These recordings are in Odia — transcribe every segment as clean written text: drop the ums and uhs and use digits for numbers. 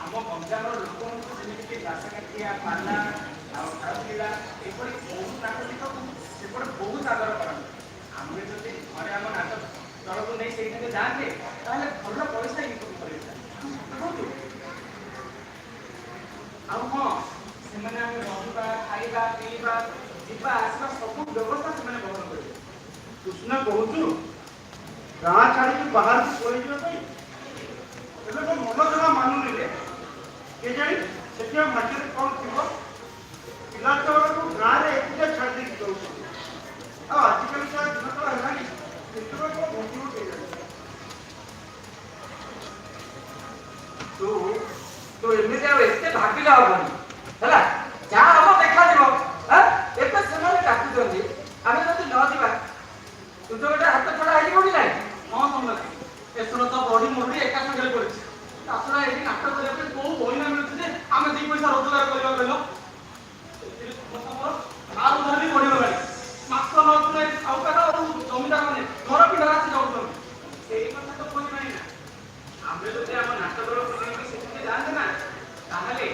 ଆମ ଗଞ୍ଜାମର ଲୋକଙ୍କୁ ଯେମିତିକି ଦାସକାଠିଆ, ପାଲା ଆଉ ଭାରତଲୀଳା ଏପରି ବହୁତ ନାଟ ଗୀତକୁ ସେପଟେ ବହୁତ ଆଦର କରନ୍ତି। ଆମେ ଯଦି ଘରେ ଆମ ନାଟ ଦଳକୁ ନେଇ ସେଇଠାରେ ଯାଆନ୍ତେ, ତାହେଲେ ଭଲ ପଇସା ଇନକମ୍ କରିବେ। କୁହନ୍ତୁ। ଆଉ ହଁ, ସେମାନେ ଆମେ ରହିବା, ଖାଇବା, ପିଇବା, ଯିବା ଆସିବା ସବୁ ବ୍ୟବସ୍ଥା ସେମାନେ ବହନ କରିବେ। ତୁ ସିନା କହୁଛୁ ଗାଁ ଛାଡ଼ିକି ବାହାରକୁ ପଳେଇଯିବା ପାଇଁ, ହେଲେ ମୋ ମନ ଜମା ମାନୁନି ରେ। କେଜାଣି ସେଠି ଆଉ ଭାଗ୍ୟରେ କ'ଣ ଥିବ। ପିଲା ଛୁଆମାନଙ୍କୁ ଗାଁରେ ଏକୁଟିଆ ଛାଡ଼ି ଦେଇକି ଯାଉଛନ୍ତି। ଆଉ ଆଜିକାଲି ଯାହା ଦିନ କାଳ ହେଲାଣି, କେତେବେଳେ କ'ଣ ଘଟିବ କେଜାଣି। ତୁ ତୁ ଏମିତି ଆଉ ଏତେ ଭାବିଲେ ହବନି, ହେଲା? ଯାହା ହବ ଦେଖାଯିବ। ଆଁ? ଏବେ ସେମାନେ ଡାକୁଛନ୍ତି, ଆମେ ଯଦି ନ ଯିବା, ସୁଯୋଗଟା ହାତ ଛଡା ହେଇଯିବ କି ନାହିଁ? ହଁ ସମ୍ରାଟ, ଏଥର ତ ବଢି ମରୁଡ଼ି ଏକା ସାଙ୍ଗରେ ପଡିଛି। ତା ଛଡା ଏଠି ନାଟକ କରିବା ପାଇଁ କୋଉ ବଇନା ମିଳୁଛି ଯେ ଆମେ 2 ପଇସା ରୋଜଗାର କରିବା କହିଲ? ସେଥିରେ ସମସ୍ତଙ୍କର ଧାର ଉଧାର ବି ବଢିଗଲାଣି। ମାସ ନ ଶୁଣାଇ ସାହୁକାର ଆଉ ଜମିଦାର ମାନେ ଘର ପିଣ୍ଡାରେ ଆସି ଯାଉଛନ୍ତି। ସେଇ କଥା ତ କହିବାନି ନା। ଆମେ ଯଦି ଆମ ନାଟ ଦଳକୁ ନେଇକି ସେଠିକି ଯାଆନ୍ତେ ନା, ତାହେଲେ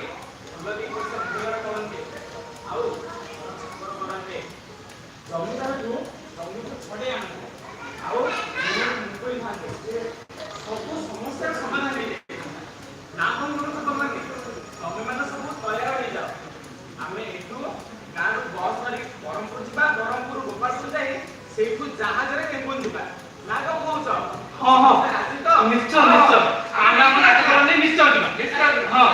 ଭଲ 2 ପଇସା ରୋଜଗାର କରନ୍ତେ ଆଉ ଚାକର କରନ୍ତେ, ଜମିଦାରଠୁ ଜମିକୁ ଛଡେଇ ଆଣନ୍ତେ ଆଉ ମୁକୁଳିଥାନ୍ତେ, ସବୁ ସମସ୍ୟାର ସମାଧାନ ହେଇଯାଇଥାନ୍ତା। ନା କଣ କରୁଛ ତମେ? ତମେମାନେ ସବୁ ତୟାର ହେଇଯାଅ। ଆମେ ଏଠୁ ଗାଁରୁ ବସ୍ ଧରିକି ବ୍ରହ୍ମପୁର ଯିବା, ବ୍ରହ୍ମପୁର ଗୋପାଳପୁର ଯାଇ ସେଇଠୁ ଜାହାଜରେ କେନ୍ଦୁଝର ଯିବା। ନା କଣ କହୁଛ? ହଁ, ରାଜି ତ? ନିଶ୍ଚୟ, ନିଶ୍ଚୟ। ଆମେ ଆମ ନାଟକ ଦଳ ନେଇ ନିଶ୍ଚୟ ଯିବା। ନିଶ୍ଚୟ। ହଁ।